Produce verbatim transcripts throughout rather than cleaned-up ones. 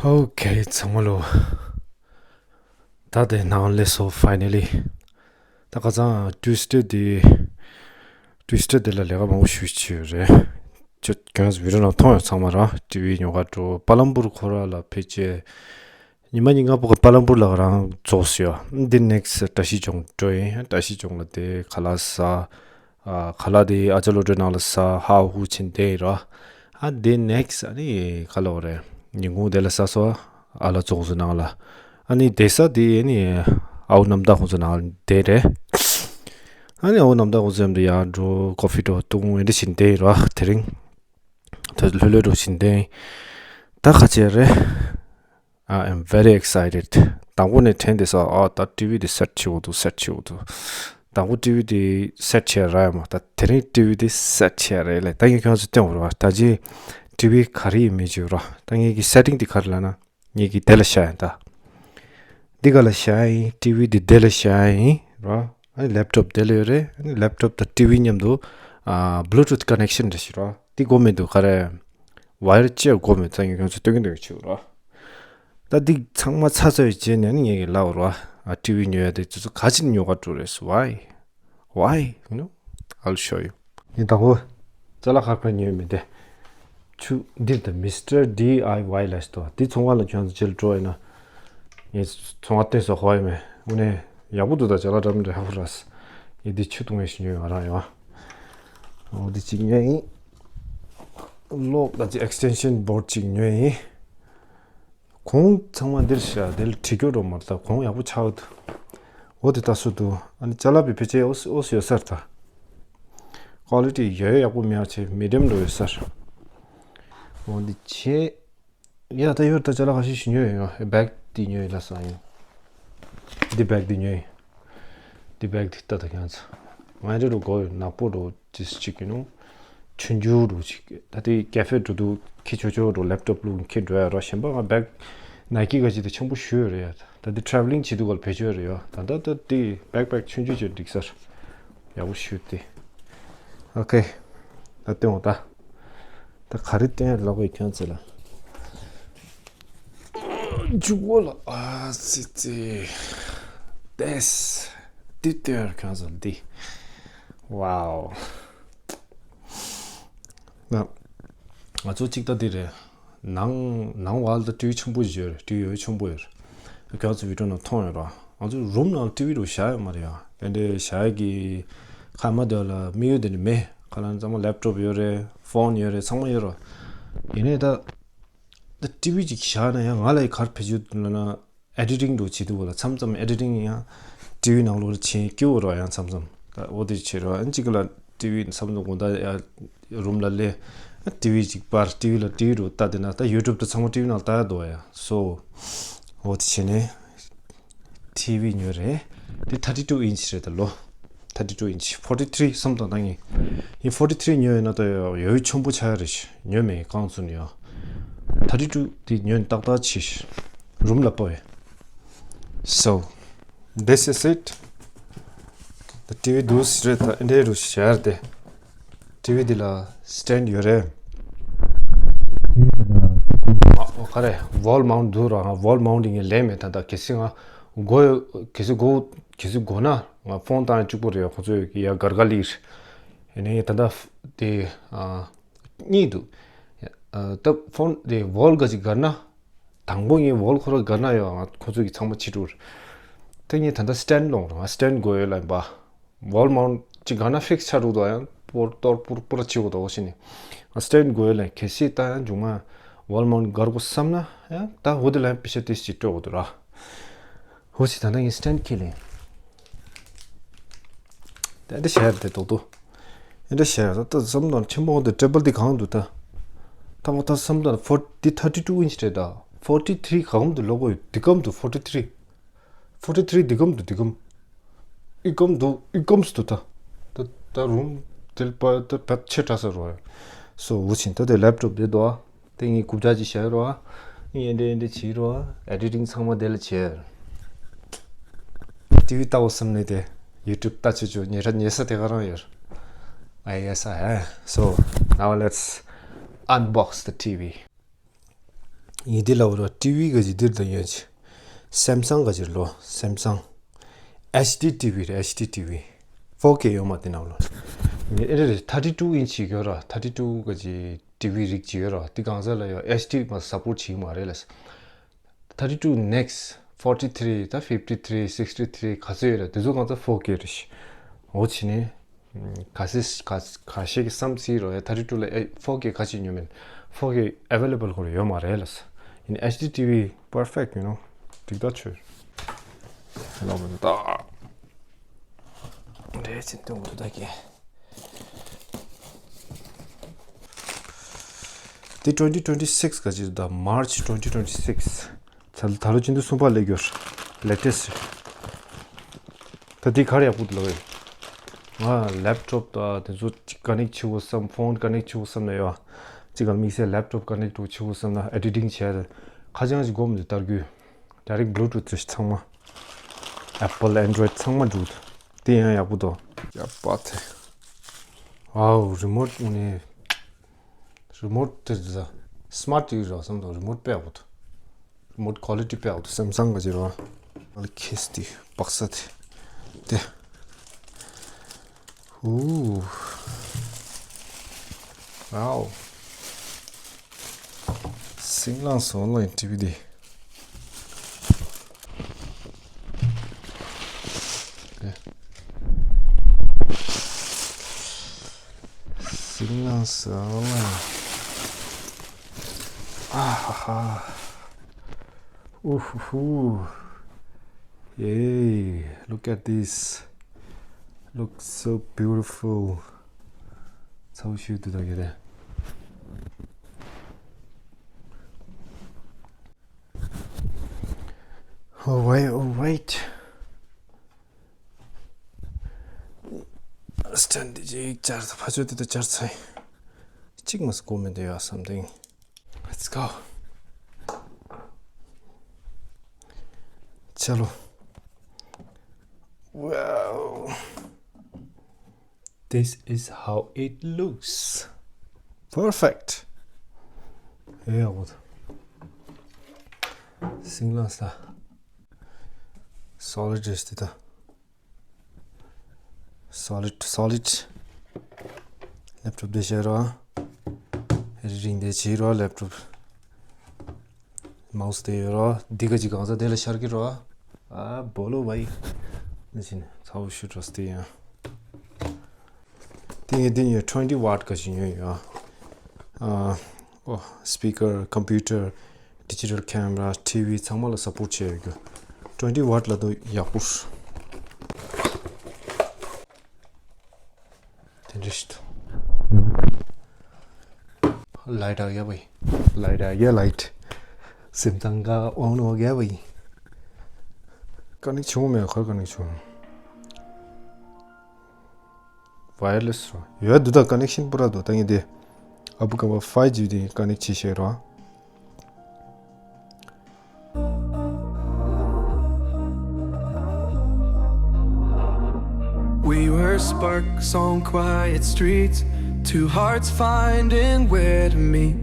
ཨོ་ཁེ་ཚང་མ་ལོ། ད་དེ་ནང་ལས་སོ་finally། ད་ཁ་སང་Tuesday དེ། Tuesday དེ་ལ་ལས་ཀ་མང་པོ་ཞུ་ཞུ་རེད། ཁྱོད་ཁྱོད་ཚོ་བི་ཌི་ཡོ་ནང་མཐོང་ཡོད་ཚང་མ་ར་ཊི་ཝི་ཉོ་ག་འགྲོ་པ་ལམ་པུར་ཁོ་ར་ལ་ཕེབས་རྗེས། ཉི་མ་ཉིན་ལྔ་པོ་ག་པ་ལམ་པུར་ལ་རང་རྫོགས་སུ་ཡོད། འདི་next བཀྲ་ཤིས་ལྗོངས་འགྲོ་ཡིན། བཀྲ་ཤིས་ལྗོངས་ལ་དེ་ཁ་ལག་ཟ། ཨ་ཁ་ལག་དེ་ཨ་ཅག་བློ་གྲོས་ནང་ལ་ཟ་ཧ་ཧུ་ཕྱིན་དེ་ཡིན་ར། ཨ་འདི་next ཨ་ནི་ཁ་ལོ་རེད། ཉིན་གུང་དེ་ལ་ཟ་སོ། ཨ་ལ་རྫོགས་སུ་ནང་ལ། ཨ་ནི་དེ་ས་དེ་ཨ་ནི་ཨའུ་རྣམ་དག་ཁོང་ཚོ་ནང་ལ་དེ་རེད། ཨ་ནི་ཨའུ་རྣམ་དག་ཁོང་ཚོ་ཡང་འགྲོ་ཡ་འགྲོ་ཀོ་ཕི་འགྲོ་བཏུང་ཨེ་འདྲ་བྱིན་དེ་ཡིན་ར་དེ་རིང་། ད་ལྷོད་ལྷོད་འགྲོ་བྱིན་དེ་ཡིན། ད་ཁ་ཆེ་རེད། I am very excited. དང་པོ་ནས་དྲན་བསྡད་སོང་། ཨ་ད་ཊི་ཝི་དེ་set བྱེད་དགོས་འདུག set བྱེད་དགོས་འདུག་དང་པོ་ཊི་ཝི་དེ་set བྱེད་ར་ཡ་མ་ད་དེ་རིང་ཊི་ཝི་དེ་set བྱེད་རེད་ལས། ད་ངས་ཁྱོད་ཚོ་སྟོན་དགོས་ར། ད་ཅི་ཊི་ཝི་ག་རེ་ཡིན་མིན་བྱེད་ར། ད་ངས་ཀྱི་setting དེ་ག་རེ་ལབ་ན། ངས་ཀྱི་དེ་ལ་བཞག་ཡིན་ད། འདི་ག་ལ་བཞག་ཡིན། ཊི་ཝི་དེ་དེ་ལ་བཞག་ཡིན་ར། ཨ་ནི་laptop དེ་ལ་ཡོད་རེད། ཨ་ནི་laptop དང་ཊི་ཝི་མཉམ་དུ་ཨ་Bluetooth connection འདྲ་ཞིག་ར། འདི་དགོས་མི་འདུག་ག་རེ། wire ཅེས་དགོས་མེད་ཙང་ངས་ཁྱོད་ཚོ་སྟོན་གྱི་འདུག་ཆུ་རོ། ད་འདི་ཚང་མ་ཚར་ཚར་བའི་རྗེས་ནས་ནི་ངས་ཀྱི་ལབ་རོ། ཨ་ཊི་ཝི་ཉོ་ཡ་དེ་ཚོ་ག་ཅིག་ཉོ་ག་འགྲོ་རེད། Why? Why? You know? I'll show you. ངས་དང་པོ་ཅ་ལག་ཁ་ཁ་ཉོས་མེད་དེ། ཆུ་འདིར་དང་Mister D I Y ལ་ཞིག་ཏོ། འདི་ཚོང་བ་ལ་ཁྱོད་ཚོ་ཅིག་འགྲོ་ཡིན་ན། ངས་ཚོང་བ་བསྟན་སོ་ཧོ་ཡ་མེད། དངོས་གནས་ཡག་པོ་འདུག་ད་ཅ་ལག་འདྲ་མི་འདྲ་ཡག་པོ་ར། ངས་འདི་ཆུ་བཏུང་ཡ་ཞིག་ཉོས་ཡོད་རང་ཡོད། འོ་འདི་གཅིག་ཉོས་ཡིན། གློག་ད་ཅི་extension board གཅིག་ཉོས་ཡིན། གོང་ཚང་མ་འདིར་བཞག་འདིར་བྲིས་སྐྱོར་འགྲོ་མ་ལྟ་གོང་ཡག་པོ་ཆགས་འདུག་འོ་དེ་ལྟ་སུ་འདུག་ཨ་ནི་ཅ་ལག་པའི་ཕལ་ཆེར་ཨོ་སི་ཨོ་སི་ཡོད་སར་ད། quality ཡོད་ཡག་པོ་མེད་ཆེ་medium འགྲོ་ཡོད་སར། འོ་འདི་ཆེ། ཡ་ད་ཡོད་ད་ཅ་ལག་ཁ་ཤས་ཤིག་ཉོས་ཡོད། ཡ་bag འདི་ཉོས་ཡོད་ལ་སང་ཡོད། འདི་bag འདི་ཉོས་ཡོད། འདི་bag འདི་ལྟ་ད་ཁྱང་ཚ། ང་རེ་རུ་གོ་ཡོད་ནག་པོ་རུ་ཅིས་གཅིག་ཡིན་ནོ། ཆུང་ཆུང་རུ་ཅིག་ད་དེ་cafe འགྲོ་དུས་ཁྱི་ཆོ་ཆོ་རུ་laptop བླུགས་ཁྱི་འགྲོ་ཡ་རོ་གཞན་པ་ང་bag Nike ག་ཅིག་ད་ཆེན་པོ་ཞུ་ཡོད་རེད་ཡ། ད་དེ་traveling བྱེད་དུས་ག་ལ་བེད་སྤྱོད་རེད་ཡ། ད་ད་ད་དེ་backpack ཆུང་ཆུང་ཅིག་འགྲིག་སར། ཡག་པོ་ཞུ་དེ། Okay ད་སྟོན་འོ་ད། ད་ག་རེ་སྟོན་ལོག་གི་ཁྱོད་ཚེ་ལ། འཇུག་གོ་ལ་ཨ་ཙི་ཙི། དེས། འདི་སྟོན་ཁྱོད་ཚེ་ལ་འདི། Wow ང་ང་ཚོ་གཅིག་ལྟ་འདི་རེད། ནང་ནང་བ་ལ་ཊི་ཝི་ཆེན་པོ་ཞིག་ཡོད་རེད། ཊི་ཝི་ཡོད་ཆེན་པོ་ཡོད་རེད། ཁྱོད་ཚོ་བི་ཌི་ཡོ་ནང་མཐོང་ཡོད་ར། ང་ཚོ་རུམ་ནང་ཊི་ཝི་རུ་བཞག་ཡོད་མ་རེད་ཡ། དེ་འདྲའི་བཞག་ཡ་གི་ཁ་མ་དེ་ལ་དམིགས་ཡུལ་དེ་ནི་མེད། ཁ་ལ་ཚང་མ་laptop ཡོད་རེད། phone ཡོད་རེད། ཚང་མ་ཡོད་ར། ཡིན་ནའི་ད་ད་ཊི་ཝི་ཅིག་བཞག་ན་ཡང་ང་ལ་ཡི་གར་ཕེ་ཆུ་ལ་ན། editing འགྲོ་བྱེད་དུས་ལ་མཚམས་མཚམས་editing ཡང་ཊི་ཝི་ནང་ལོགས་ལ་བྱེད་སྐྱིད་པོ་ར། ཡང་མཚམས་མཚམས་ད་འོ་དེ་བྱེད་ར། ཨ་ནི་གཅིག་ལ་ཊི་ཝི་མཚམས་མཚམས་དགོང་དག་ཡ་རུམ་ལ་སླེབས། ཊི་ཝི་ཅིག་པར་ཊི་ཝི་ལ་ཊི་ཝི་རུ་ལྟ་དེ་ན་ད་YouTube དུ་ཚང་མ་ཊི་ཝི་ནང་ལྟ་ཡ་འདུག་ཡ། so འོ་དེ་བྱས་ནས་ཊི་ཝི་ཉོས་རེད། དེ་thirty two inch རེད་ད་ལོ། thirty two inch forty three བསམ་དང་ད་ངས་ཡིན་forty three ཉོས་ཡོད་ན་ད་ཡོད་ཆེན་པོ་ཆགས་ཡ་རེད། ཉོས་མེད་རྐང་ཚུགས་ནས་ཡོད། thirty two དེ་ཉོས་ནས་ཏག་ཏག་ཆེ་ཞིག་རུམ་ལ་སྤོ་ཡ། So this is it. ད་ཊི་ཝི་འདུག་སེ་རེད། ད་ཨེ་འདྲའི་རུ་ཞར་དེ་ཊི་ཝི་འདི་ལ་stand ཡོད་རེད། ཊི་ཝི་འདི་ལ་ཨ་ཨོ་ག་རེ་wall mount འདུག་ར། ང་wall mount འདི་ངས་ལེན་མེད། ད་ད་གལ་སྲིད་ང་དགོས་ཡོད་གལ་སྲིད་དགོས་གལ་སྲིད་དགོས་ན་ང་ཕོན་བཏང་ཡ་གཅིག་པོ་རེད། ཁོ་ཚོས་ཡ་སྒར་ག་ལིར་ཡིན་ནའི་ད་ད་དེ་ཨ། གཉིས་འདུག་ཨ་ད་ཕོན་དེ་wall ག་ཅིག་སྒར་ན། དང་པོ་ངས་wall ཁོ་ར་སྒར་ན་ཡོད། ང་ཁོ་ཚོ་གི་ཚང་མ་ཕྱི་དྲུག་དེ་ངས་ད་ལྟ་stand ལོང་ར། ང་stand དགོས་ཡོད་ལ་ཡིན་པ། wall mount གཅིག་སྒར་ན་fix ཆགས་འགྲོ་འདུག་ཡང་པོར་གཏོར་པུར་པུར་ཆེ་བོ་འདུག་ཤི་ནས། ང་stand དགོས་ཡོད་ལ་གལ་སྲིད་ད་ཡང་མཇུག་མ་wall mount སྒར་དགོས་བསམ་ན་ཡང་ད་འོ་དེ་ལ་ཡང་པེ་ཤ་ཏིས་ཅིག་སྤྲོད་དགོས་འདུག་ར། འོ་ཞིག་ད་ལྟ་ངས་stand ཁྱེར་ལེ། ད་འདི་བྱས་རེད་དོ་དོ། འདི་བྱས་རེད་ད་བསམ་དང་ཆེན་པོ་འདི་ཊེ་བལ་འདི་གང་འདུག་ད། ད་ང་ད་བསམ་དང་ཕོར་འདི་thirty two inch རེད་ད། forty three གང་འདུག་ལོག་གོ་འདི་གམ་འདུག forty three། forty three འདི་གམ་འདུག་འདི་གམ། ཨི་གམ་འདུག་ཨི་གམ་འདུག་ད། ད་ད་རུམ་དེ་པ་ད་བད་ཆེ་དྲག་ས་རོ། སོ་འུ་ཆིན་ད་དེ་laptop འདི་འདུག་ཨ། དེ་ངས་རྐུབ་བཀྱག་ཅིག་བྱས་རོགས། ངས་འདྲེ་འདྲེ་བྱས་རོགས། editing ཚང་མ་དེ་ལ་བྱས། ཊི་ཝི་ལྟ་བོ་བསམ་ནས་དེ་YouTube ལྟ་ཆོག་ཆོག་ཉེ་ར་ཉེ་ས་དེ་ག་རང་ཡོད། I guess I have. So now let's unbox the T V. ཡིན་དེ་ལ་བོ་ལ་ཊི་ཝི་ག་ཅི་འདིར་དང་ཡོད་ཅི། སེམ་སང་ག་ཅི་ལོ། སེམ་སང་། ཨེཆ་ཌི་ཊི་ཝི་རེད། ཨེཆ་ཌི་ཊི་ཝི། ཕོར་ཀེ་ཡོད་མ་དེ་ནང་ལོ། ཨེ་རེད་རེད། ཐར་ཊི་ཊུ་ཨིན་ཅི་ཡོད་ར། ཐར་ཊི་ཊུ་ག་ཅི་ཊི་ཝི་རིགས་ཅི་ཡོད་ར། དེ་གང་ཟག་ལ་ཡོད། ཨེཆ་ཌི་མ་སབ་པོར་ཊི་བྱེད་ཀྱི་མ་རེད་ལ། ཐར་ཊི་ཊུ་ནེག་སི་ཕོར་ཊི་ཐི་རི་ད་ཕིབ་ཊི་ཐི་རི་སིག་ཊི་ཐི་རི་ག་ཚོད་ཡོད་ར། དེ་ཚོ་གང་ཚ་ཕོར་ཀེ་རེད་ཤི། འོ་ཕྱི་ནས། ག་སེ་ག་ག་ཤེད་ཀྱི་བསམ་སྲིད་རོ་ཡ། ཐར་ཊི་ཊུ་ལ་ཨེ་ཕོར་ཀེ་ག་ཅི་ཉོ་མིན། ཕོར་ཀེ་ཨེ་ཝེ་ལེ་བལ་ཁོ་ར་ཡོད་མ་རེད་ལ། ཡིན་ཨེཆ་ཌི་ཊི་ཝི་པར་ཕེག་ཡིན་ནོ། འགྲིག་ད་ཆོས། ལ་མ་ད། རེད་ཅིན་ཏུང་དུ་ད་ཀེ། དེ་ཊུ་ཝེན་ཊི་ཊུ་ཝེན་ཊི་སིག་ག་ཅི་ད། མར་ཆི་ཊུ་ཝེན་ཊི་ཊུ་ཝེན་ཊི་སིག་ད་ད་ལོ་ཆེན་དུ་གསུམ་པ་སླེབས་ཡོད། ལེ་ཊེ་སི་ཊི། ད་འདི་ག་རེ་ཡག་པོ་འདུག་ལབ་ཡོད། ང་ལེབ་ཊོབ་དང་དེ་ཚོ་ཅིག་ཀ་ནེག་བྱེད་དགོས་བསམ། ཕོན་ཀ་ནེག་བྱེད་དགོས་བསམ་ན་ཡོད། ཅིག་ག་དམིགས་བསལ་ལེབ་ཊོབ་ཀ་ནེག་འགྲོ་བྱེད་དགོས་བསམ་ན། ཨེ་ཌི་ཊིང་བྱས་ཁ་བྱང་ཅིག་སྒོམ་དུ་ལྟར་རྒྱུ། ཌའི་རེག་བླུ་ཊུ་ཐི་ཚང་མ། ཨེ་པལ་ཨེན་ཌོ་རོ་ཡིཌ་ཚང་མ་འགྲོ་འདུག་དེ་ཡང་ཡག་པོ་འདུག་ཡག་པ་དེ། ཨའོ་རི་མོཊ་དངོས་གནས། རི་མོཊ་དེ་ད་སི་མཱཊ་ཊི་ཝི་རེད་བསམ་དང་རི་མོཊ་དཔེ་ཡག་པོ་འདུག་རི་མོཊ་ཀོ་ལི་ཊི་དཔེ་ཡག་པོ་འདུག་སེམ་སང་ག་ཅི་རེད་བ། ཨ་ལ་ཁེས་དེ་བག་ས་དེ་དེ། ཧུ། ཝའོ། སིང་ལང་སོ་ལོ་ཡིན་ཊི་ཝི་དེ། སིང་ལང་སོ་ལོ། ཨ་ཧ་ཧ། ཨུ་ཧུ་ཧུ། Yay, look at this. Looks so beautiful. ཚ་བོ་ཤུལ་དུ་ད་གི་རེད། Alright, alright. སི་ཊེན་ཌི་ཅིག་བཅར། ཕ་ཆོས་དེ་ད་བཅར་ཚར་ཡིན། གཅིག་མ་སྒོ་མེད་དུ་ཡོད་བསམ་དེ། Let's go. ཆ་ལོ། Wow. This is how it looks. Perfect. ཡག་པོ་འདུག་སིང་ལང་ས། སོ་ལིཌ་རེད་དེ་ད། སོ་ལིཌ་སོ་ལིཌ། ལེབ་ཊོབ་དེ་བྱས་རོགས། རི་རིང་དེ་བྱས་རོགས་ལེབ་ཊོབ། མའུ་སི་དེ་ཡོད་རོགས། འདི་ག་ཅིག་གང་ས་དེ་ལ་ཤར་གི་རོགས། ཨ་བོ་ལོ་བའི། འདི་ཕྱི་ནས་ཚ་བོ་ཤུ་ཊོས་དེ་ཡང་། དེ་ངས་འདི་ཉོས། ཊུ་ཝེན་ཊི་ཝཊ་ག་ཅིག་ཉོས་ཡོད། ཨ་ཨོ་སི་པི་ཀར་ཀམ་པུ་ཊར། ཌི་ཇི་ཊལ་ཁེམ་ར། ཊི་ཝི་ཚང་མ་ལ་སབ་པོརཊ་བྱས་ཡོད་རྒྱུ། ཊུ་ཝེན་ཊི་ཝཊ་ལ་དོ་ཡག་པོ། དེ་འདྲ་ཞིག་འདུག་ལའི་ཊ་ཨ་ག་བའི། ལའི་ཊ་ཨ་ག་ལའི་ཊ། སེམས་ཙང་ག་ཨོན་ཨ་ག་བའི། ཀ་ནེག་བྱུང་མེད། ག་རེ་ཀ་ནེག་བྱུང་། ཝའི་ཡར་ལེ་སི་རོ། ཡོད་འདུག་ད་ཀ་ནེག་ཤན་པུ་ར་འདུག་ད་ངས་དེ་ཨ་བུ་ཀ་བ་ཕའི་ཇི་དེ་ཀ་ནེག་བྱེད་ཤེས་རོ། We were sparks on quiet streets, two hearts finding where to meet.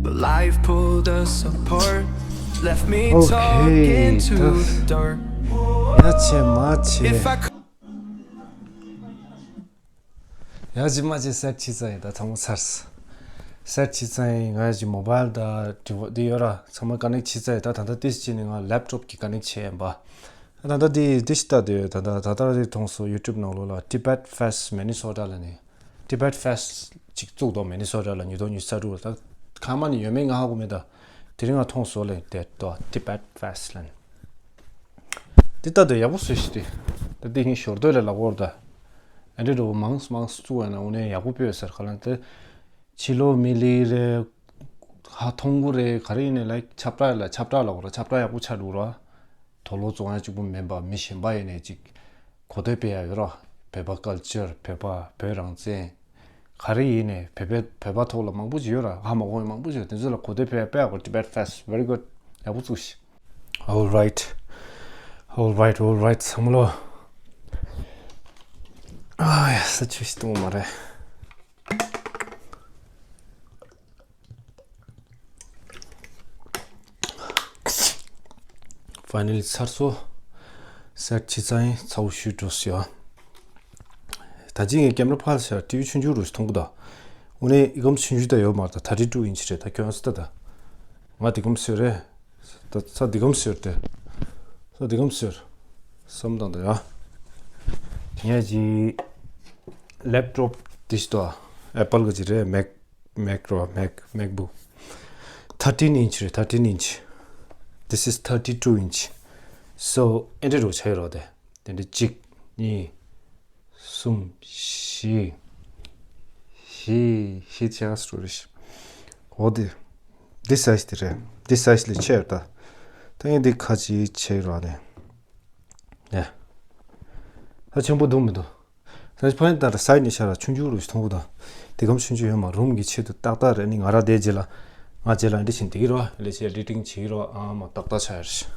But life pulled us apart, left me talking to the dark. ཡ་ཆེ་མ་ཆེ། If I could ཡ་ཇི་མ་ཇི་སེ་ཊི་བྱས་ཚར་ཡིན། ད་ཚང་མ་ཚར་སོང་། སེ་ཊི་བྱས་ཚར་ཡིན། ང་ཡ་ཇི་མོ་བྷལ་དང་ཊི་ཝི་འདི་ཡོད་ར། ཚང་མ་ཀ་ནེག་བྱས་ཚར་ཡིན། ད་ད་ལྟ་ཏིས་ཅི་ནི་ང་ལེབ་ཊོབ་ཀྱི་ཀ་ནེག་བྱས་ཡིན་པ། ད་ལྟ་འདི་འདི་ཤི་ད་དེ་ད་ད་ད་ལྟ་རེ་མཐོང་སོང་། ཡུ་ཊུབ་ནང་ལོགས་ལ་Tibet Fest Minnesota ལ་ནི། Tibet Fest ཅིག་བཙུགས་འདུག་མི་ནི་སོ་ཊ་ལ་ཉིས་སྟོང་ཉི་ཤུ་རྩ་དྲུག་ལ། ད་ཁ་མ་ནི་ཡོད་མེད་ང་ཧ་གོ་མེད། ད་དེ་རིང་ང་མཐོང་སོང་ལ་དེ་ད་Tibet Fest ལ་ནི། འདི་ལྟ་དུས་ཡག་པོ་བཟོས་ཤིག་དེ་ད་འདི་ངའི་ཞོར་དོད་ལ་ལབ་འོར་ད། ཨ་འདྲེ་འགྲོ་མང་མང་བཙུགས་ཡ་ན་འོ་ནས་ཡག་པོ་སྤོས་ཟེར་ཁ་ལ་དེ། ཕྱི་ལོ་མི་ལི་རེད། ཧ་ཐོང་གུ་རེད། ག་རེ་ཡིན་ནས་ལ་ཁྱབ་བསྒྲགས་ལ་ཁྱབ་བསྒྲགས་ལ་འོ་ར་ཁྱབ་བསྒྲགས་ཡག་པོ་ཆགས་འདུག་ར། དོ་ལོ་བཙོང་ཡ་གཅིག་པུ་མིན་པ་མི་གཞན་པ་ཡིན་ནས་ཅིག་གོ་ཐོས་སྤེལ་ཡ་ཡོད་ར། བོད་པ་ཀལ་ཅར། བོད་པ་བོད་རང་བཙན། ག་རེ་ཡིན་ནས་བོད་པའི་བོད་པ་ཐོག་ལ་མང་པོ་ཅིག་ཡོད་ར། ཧ་མ་གོ་བའི་མང་པོ་ཅིག་ཡོད། དེ་ཚོ་ལ་གོ་ཐོས་སྤེལ་ཡ་དཔེ་ཡག་པོ། Tibet Fest very good. ཡག་པོ་བཙུགས་ཤིག All right. All right, all right. བསམ་བློ། ཨ་ཡ་ས་ཆུ་ཞིག་གཏོང་མ་རེད། ཕའི་ནལ་ལི་ཚར་སོང་། སེཊ་བྱས་ཚར་ཡིན། ཚ་བོ་ཞུ་འགྲོ་སོང་ཡ། ད་ཅི་ངས་ཀེམ་ར་ཕར་ལ་ཤར་ཊི་ཝི་ཆུང་ཆུང་རུ་ཞིག་མཐོང་གི་འདུག་དངོས་གནས་ཨི་ཁམ་ཆུང་ཆུང་ད་ཡོད་མ་རེད། ད་ཐར་ཊི་ཊུ་ཨིན་ཆི་རེད། ད་ཁྱོད་ཚོ་ད་ད་ང་འདི་ཁམ་ཟེར་རེད། ད་ས་འདི་གམ་ཟེར་ཏེ། ས་འདི་གམ་ཟེར། བསམ་དང་ད་ཡ། དེ་ཡ་ཅི། ལེབ་ཊོབ་འདི་ཞིག་ཏོ། ཨེ་པལ་གི་ཅི་རེད། མེག་མེག་རོ་མེག་མེག་བུག། thirteen inch རེད། thirteen inch། This is thirty-two inch. So ཨེ་འདྲ་རུ་ཆ་ཡོད་རོ་དེ། དེ་འདྲ་གཅིག་གཉིས། གསུམ། བཞི། བཞི་བཞི་ཆ་སུ་རེད། འོ་དེ། འདི་སའི་ཛི་དེ་རེད། འདི་སའི་ཛི་ལས་ཆེ་ཡོད་ད། ད་ངས་འདི་ཁ་ཅིག་ཆེ་ར་ནས། ཡ། ད་ཆེན་པོ་འདུག་མི་འདུག་ད་ཕན་ད་ར་སའི་ཛི་ནས་ཤར་ར་ཆུང་ཆུང་རུ་མཐོང་གི་ད། དེ་གམ་ཆུང་ཆུང་ཡོད་མ། རུམ་གྱི་ཆེད་དུ་ཏག་ཏག་རེད། ནི་ང་ར་དེ་རྗེས་ལ། ང་རྗེས་ལ་འདི་བཞིན་དེ་གི་རོ་ལས་ཆེ་ཌི་ཊིང་བྱེད་ཀྱི་རོ། ཨ་མ་ཏག་ཏག་ཆགས་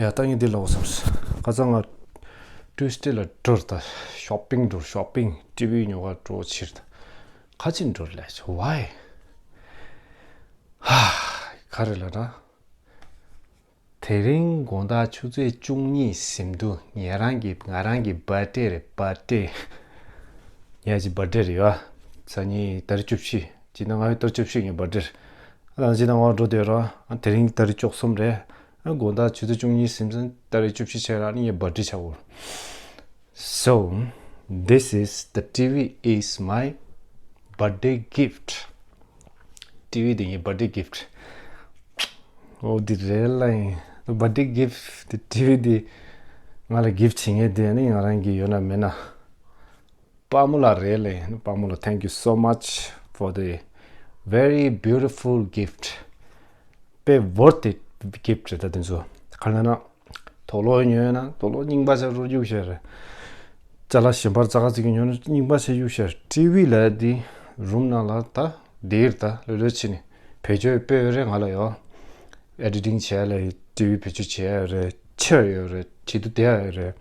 ཡོད། ཡ་ད་ངས་འདི་ལ་འོ་བསམས། ཁ་སང་ང་ཊུ་སི་ཌེ་ལ་འགྲོ་ད། ཤོ་པིང་འགྲོ། ཤོ་པིང་ཊི་ཝི་ཉོ་ག་འགྲོ་ཕྱིར་ད། ཁ་ཅིག་འགྲོ་ལས་ཆོ་ཝའི། ཧ། ག་རེ་ལ་ན། དེ་རིང་དགོང་དག་ཆུ་ཚོད་བཅུ་གཉིས་ཟིན་དུས་ཉེ་རང་གི་ང་རང་གི་བར་ཌེ་རེད། བར་ཌེ། ངའི་ཅི་བར་ཌེ་རེད་ཡ། སང་ཉིན་ཏ་རིག་བཅུ་བཞི། སྤྱིར་ན་ང་ཡོད་ཏ་རིག་བཅུ་བཞི་ངའི་བར་ཌེ་རེད། ཨ་ད་སྤྱིར་ན་ང་འགྲོ་དུས་ར། ཨ་དེ་རིང་ཏ་རིག་བཅུ་གསུམ་རེད། ཨ་དགོང་དག་ཆུ་ཚོད་བཅུ་གཉིས་ཟིན་ཙང་ཏ་རིག་བཅུ་བཞི་ཆགས་ར་ནི་ངའི་བར་ཌེ་ཆགས་འོ། So, this is the ཊི་ཝི is my birthday gift. ཊི་ཝི་འདི་ངའི་བར་ཌེ་གིཕ་ཊི། འོ་འདི་རེད་ལ་ཡིན། བར་ཌེ་གིཕ་ཊི་འདི་ཊི་ཝི་འདི་ང་ལ་གིཕ་ཊི་བྱེད་མཁན་དེ་ནི་ང་རང་གི་ཡོད་ན་མེད་ན། པ་མོ་ལ་རེད་ལ་ཡིན། པ་མོ་ལ་thank you so much for the very beautiful gift. དཔེ་worth it gift རེད་ད་དེ་ཚོ། ག་ལ་ན། དུག་ལོག་ཉོས་ན་དུག་ལོག་རྙིང་པ་ཆགས་རོ་གཡུག་བཞག་རེད། ཅ་ལག་གཞན་པ་ཙག་ཙིག་ཉོས་ན་རྙིང་པ་ཆགས་གཡུག་བཞག་རེད། ཊི་ཝི་ལ་དེ་རུམ་ནང་ལ་ད་འདིར་ད་ལོ་ལོ་ཕྱིན་ནས་བེད་སྤྱོད་དཔེ་ཡོད་རེད། ང་ལ་ཡོད། ཨེ་ཌི་ཊིང་བྱས་ལ་ཊི་ཝི་བེད་སྤྱོད་བྱས་ཡོད་རེད། ཆེར་ཡོད་རེད། བྱེད་དུ་བསྡད་ཡོད་རེད།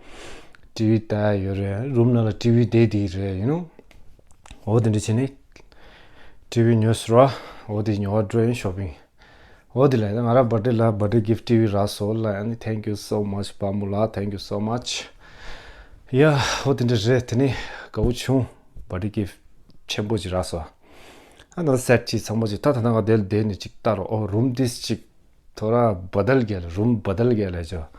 ཊི་ཝི་ལྟ་ཡོད་རེད། རུམ་ནང་ལ་ཊི་ཝི་བསྡད་དེ་རེད། ཡིན་ནོ། འོ་དེ་འདྲ་བྱས་ནས་ཊི་ཝི་ཉོས་སོང་ར། འོ་དེ་ཉོ་བ་འགྲོ་ཡིན་ཤོ་པིང་། འོ་དེ་ལ་ང་རང་བར་ཌེ་ལ་བར་ཌེ་གིཕ་ཊི་ཊི་ཝི་རག་སོང་ལ། ཨ་ནི་thank you so much པ་མོ་ལ། thank you so much. ཡ། འོ་དེ་འདྲ་རེད། དེ་ནི་དགའ་བོ་བྱུང་། བར་ཌེ་གིཕ་ཊི་ཆེན་པོ་ཅིག་རག་སོང་། ཨ་ནི་སེཊ་ཅིག་ཚང་མ་ཅིག་ད་ད་ནང་ག་དེ་ལ་བསྡད་ནས་ཅིག་ལྟ་རོགས། ཨོ་རུམ་དིས་ཅིག་ཐོ་ར་བ་དལ་གལ། རུམ་བ་དལ་གལ་ལ་ཅོ།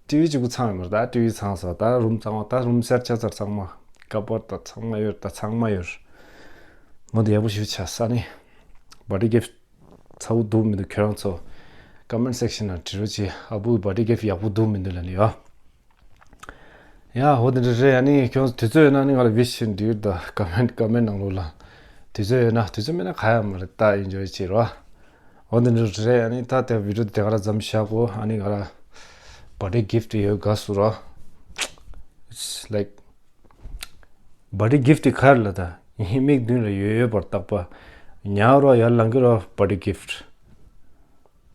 ཊི་ཝི་གཅིག་པུ་ཚང་ཡོད་མ་རེད། ད་ཊི་ཝི་ཚང་སོང་། ད་རུམ་ཚང་མ། ད་རུམ་སེཊ་ཆ་ཚར་ཚང་མ། ཀ་བོར་ཌ་ད་ཚང་མ་ཡོད། ད་ཚང་མ་ཡོད། མོ་འདི་ཡག་པོ་ཞིག་ཆགས་ས་ནི། བར་ཌེ་གིཕ་ཊི་ཚ་བོ་འདུག་མི་འདུག་ཁྱོད་རང་ཚོ་ཀོ་མེན་ཊི་སེག་ཤན་ནང་བྲིས་རོགས་གྱིས། ཨ་བུ་བར་ཌེ་གིཕ་ཊི་ཡག་པོ་འདུག་མི་འདུག་ལབ་ནི་ཡོད། ཡ་འོ་དེ་འདྲ་རེད། ཨ་ནི་ཁྱོད་ཚོ་དུས་ཚོད་ཡོད་ན་ནི་ང་ལ་ཝིཤ་ཞིག་འབྲི་ད། ཀོ་མེན་ཊི་ཀོ་མེན་ཊི་ནང་ལོགས་ལ། དུས་ཚོད་ཡོད་ན། དུས་ཚོད་མེད་ན་ག་ཡང་མ་རེད། ད་ཨེན་ཇོའི་བྱེད་རོགས། འོ་དེ་འདྲ་རེད། ཨ་ནི་ད་དེ་བི་ཌི་ཡོ་དེ་ག་ར་མཚམས་བཞག་གོ། ཨ་ནི་ང་ར་བར་ཌེ་གིཕ་ཊི་ཡོད་དགའ་སུ་ར། It's like བར་ཌེ་གིཕ་ཊི་ག་རེ་ལ་ད་ངའི་མིག་མདུན་ལ་ཡོད་ཡོད་པར་བཏགས་པ། ཉར་རོགས་ཡར་ལངས་ཀྱི་རོགས་བར་ཌེ་གིཕ་ཊི།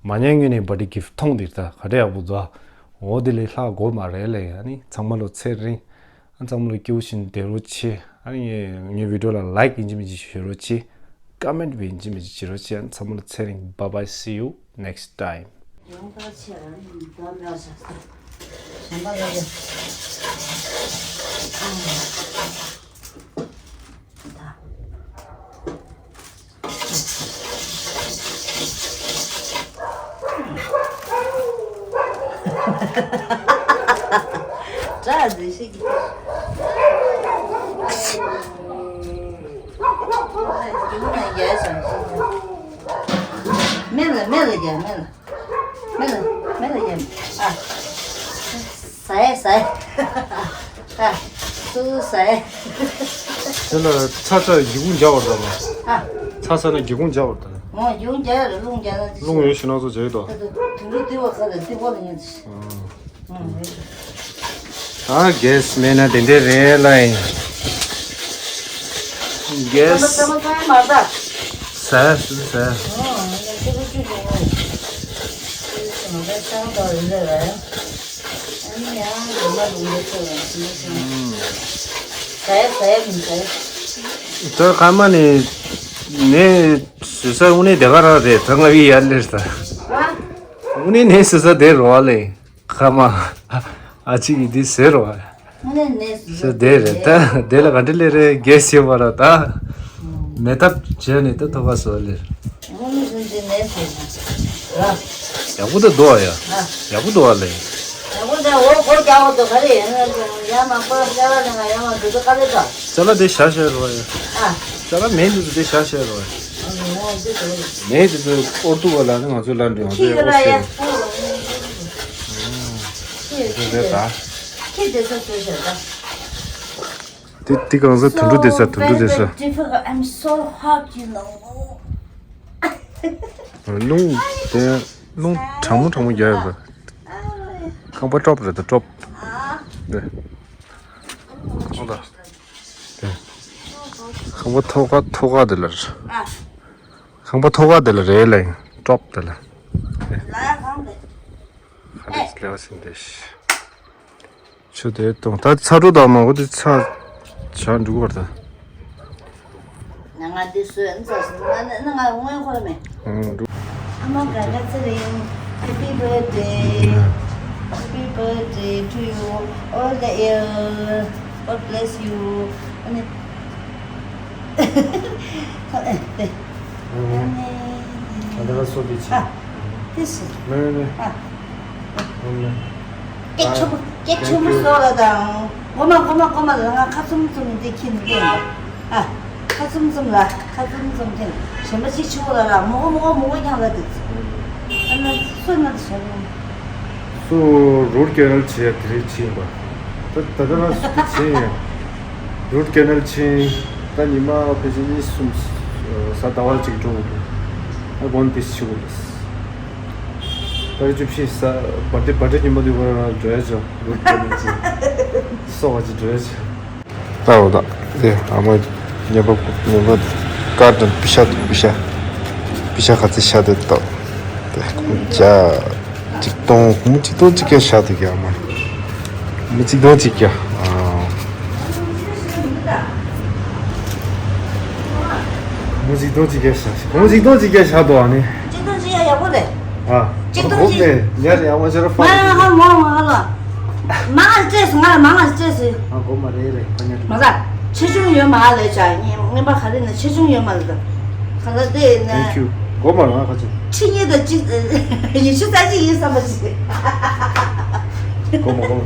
མ་ཉལ་སྔོན་ནས་བར་ཌེ་གིཕ་ཊི་མཐོང་འདིར་ད་ག་འདྲ་ཡག་པོ་འདུག་འོ་དེ་ལས་ལྷག་དགོས་མ་རེད་ལས། ཨ་ནི་ཚང་མ་ལོ་ཚེ་རིང་། ཨ་ཚང་མ་ལོ་སྐྱིད་པོ་ཞིག་བསྡད་རོགས་བྱེད། ཨ་ནི་ངའི་བི་ཌི་ཡོ་ལ་ལའིཀ་ཡིན་གཅིག་མིན་གཅིག་ཞུ་རོགས་བྱེད། ཀོ་མེན་ཊི་བྱས་ཡིན་གཅིག་མིན་གཅིག་བྱེད་རོགས་བྱེད། ཨ་ནི་ཚང་མ་ལོ་ཚེ་རིང་། Bye bye, see you next time. མེ་ལ་མེ་ལ་རྒྱ་མེ་ལ། མེ་ལ་མེ་ལ་རྒྱ་མེ། ཨ། ཟ་ཡ་ཟ་ཡ། ཨ། སུ་ཟ་ཡ། དེ་ལ་ཚ་ཚ་སྒེའུ་ཁུང་རྒྱག་བར་དང་། ཨ། ཚ་ཚ་ན་སྒེའུ་ཁུང་རྒྱག་བར་དང་། ཨོ་སྒེའུ་ཁུང་རྒྱག་ཡ་རེད། རླུང་རྒྱག་ན་དེ། རླུང་ཡོད་ཞེ་ན་ཚོ་རྒྱག་ཡོད་དོ། ད་དུང་རུ་དུས་བ་ཁ་ལ་དུས་བ་ལ་ཉན་དུ། ཨ། ད་གེས་མེད་ན་དེ་འདྲས་རེད་ལ་ཡིན། གེས། ཟ་ཟ། ད་ཁ་མ་ནི་ནས་ཟ་ས་དངོས་གནས་དེ་ག་རང་རེད། ད་ང་ཡི་ཡར་ལེར་ཟ། དངོས་གནས་ནས་ཟ་ས་དེ་རོ་ལེ། ཁ་མ། ཨ་ཅིག་གིས་འདི་ཟེར་རོ། དངོས་གནས་ནས་ཟེར་དེ་རེད་ད། དེ་ལ་ག་འདྲ་ལས་རེད་རྒྱལ་ཞེས་པ་ལ་ད། མེད་ཐབས་བྱས་ནས་ད་ཐོག་ཁ་བཟོ་ལེ། དངོས་གནས་ཟེར་དེ་ནས་ཟེར་ར། ཡག་པོ་ད་འདུག་ཨ་ཡ། ཡག་པོ་འདུག་ཨ་ལེ། ཡག་པོ་ད་འོ་གོ་རྒྱག་འོ་དོ་ག་རེ་ཡིན་ན་ཡ་མ་པ་ལ་ལ་ང་ཡ་མ་འདུག་དོ་ག་རེ་ད། ཅ་ལག་དེ་བཞག་བཞག་རོ་ཡ། ཨ། ཅ་ལག་མེད་འདུག་དེ་བཞག་བཞག་རོ་ཡ། ཨ་ནི་ངོ་འདི་དོ། མེད་དེ་ཚོ་ཨོར་ཏུ་བ་ལ་ནི་ང་ཚོ་ལ་འདྲི་ང་ཚོ་ཁྱི་ཡ་ཨོར་ལ་ཡ། ཤེས། ཁྱི་ཁྱི་དེ་ད། ཁྱི་དེ་ཚོ་བཟོས་བཞག་ད། དེ་དེ་གང་ཟག་དུད་འགྲོ་དེ་ས་དུད་འགྲོ་དེ་ས། So very difficult. I'm so hot, you know. རླུང་དེ་རླུང་གྲང་མོ་གྲང་མོ་རྒྱག་ཡོད་པ། ཁང་པ་ཀྲོབ་རེད་ད་ཀྲོབ། དེ། ཁོང་ད། དེ། ཁང་པ་ཐོག་ཁ་ཐོག་ཁ་དེ་ལ་རེད། ཁང་པ་ཐོག་ཁ་དེ་ལ་རེད་ལ་ཀྲོབ་དེ་ལ། དེ། ཁ་རེ་ལེ་བ་ཟིན་དེ། ཆུ་དེ་གཏོང་ད་ཚ་དྲོ་དང་མང་པོ་དེ་ཚ་ཆ་འགྲོ་གི་བར་ད། ང་ང་འདི་སོས་ན་ཚ་སོང་ང་ང་ངོས་ཁོ་ལ་མེད། ཨང་འགྲོ། ཨ་མ་ག་ག་ཚེ་རིང་། Happy birthday. Happy birthday to you. All the year. God bless you. ཨ་ནི། ཨ་ནི། ཨ་ད་ག་སོ་དེ་ཆ། ཨ། དེ་སི། མེ་མེ་མེ། ཨ། སྐད་ཆུང་མོ་སྐད་ཆུང་མོ་བཟོ་ལ་དང་། མགོ་མ་མགོ་མ་མགོ་མ་ལ་ང་ཁ་ཙུམ་ཙུམ་འདི་ཁྱི་འདི་ཡིན་པ། ཨ། ཁ་ཙུམ་ཙུམ་ལ་ཁ་ཙུམ་ཙུམ་ཁྱི་གཞན་པ་ཅིག་ཆུ་བོ་ལ་ར་མོ་གོ་མོ་གོ་མོ་གོ་ཀྱང་ལ་དུ། ཨ་ན་སུ་ན་དུ་བྱ་རུང་། སུ་རུ་ཀེ་རལ་བྱེད་ཡ་དེ་རེད་ཕྱིན་པ། ད་ད་ལྟ་ན་སུ་དེ་ཕྱིན་ཡ། རུ་ཀེ་རལ་ཕྱིན། ད་ཉི་མ་ཕལ་ཆེར་གཉིས་གསུམ་གཟའ་ཟླ་བ་གཅིག་འགྲོ་དགོས་འདུག་ཨ་དགོན་དེ་ཆུ་བོ་ལ། ད་རེས་བཅུ་བཞི་ས་བར་ཌེ་བར་ཌེ་ཉིན་མོ་དུས་ཁོ་རང་འགྲོ་ཡ་ཅོ་ལུག་འགྲོ་ཡ་ཅོ་སོགས་པ་ཅིག་འགྲོ་ཡ་ཅོ། ད་འོ་ད་དེ་ཨ་མ་ཉེ་པ་ཉེ་པ་ཀར་དང་པི་ཤ་དང་པི་ཤ་པི་ཤ་ཁ་ཚི་ཤ་དེ་ད་དེ་ཀུན་ཅ་གཅིག་སྟོང་ཀུན་གཅིག་སྟོང་གཅིག་ཀྱ་ཤ་དེ་ཀྱ་ཨ་མ་ཀུན་གཅིག་སྟོང་གཅིག་ཀྱ་ཨ། མུ་ཟིག་དོ་ཅིག་རྒྱ་ཤ་ཤ། མུ་ཟིག་དོ་ཅིག་རྒྱ་ཤ་དོ་ཨ་ནི། ཅིག་དོ་ཅིག་ཡ་ཡག་པོ་རེད། ཨ། ཅིག་དོ་ཅིག་ཉར་ཡ་མ་ཤར་ཧྥ། མ་ཧ་མ་ཧ་ལ། མ་ང་སྤྲད་སོང་ང་ལ་མ་ང་སྤྲད་སོང་། ཨ་གོ་མ་རེད་རེད་ཁ་ཉར། མ་ཟ། ཆེ་ཆུང་ཡོད་མ་ལས་བྱ་ངན་པ་ག་རེ་ན་ཆེ་ཆུང་ཡོད་མ་ལས་ད། ག་ལ་དེ་ན། Thank you. གོ་མ་རང་ཁ་ཅིག་ཁྲི་གཉིས་དང་གཅིག་ཉི་ཤུ་རྩ་གཅིག་ཡིན་བསམ་པ་ཞིག་གོ་མ་གོ་མ།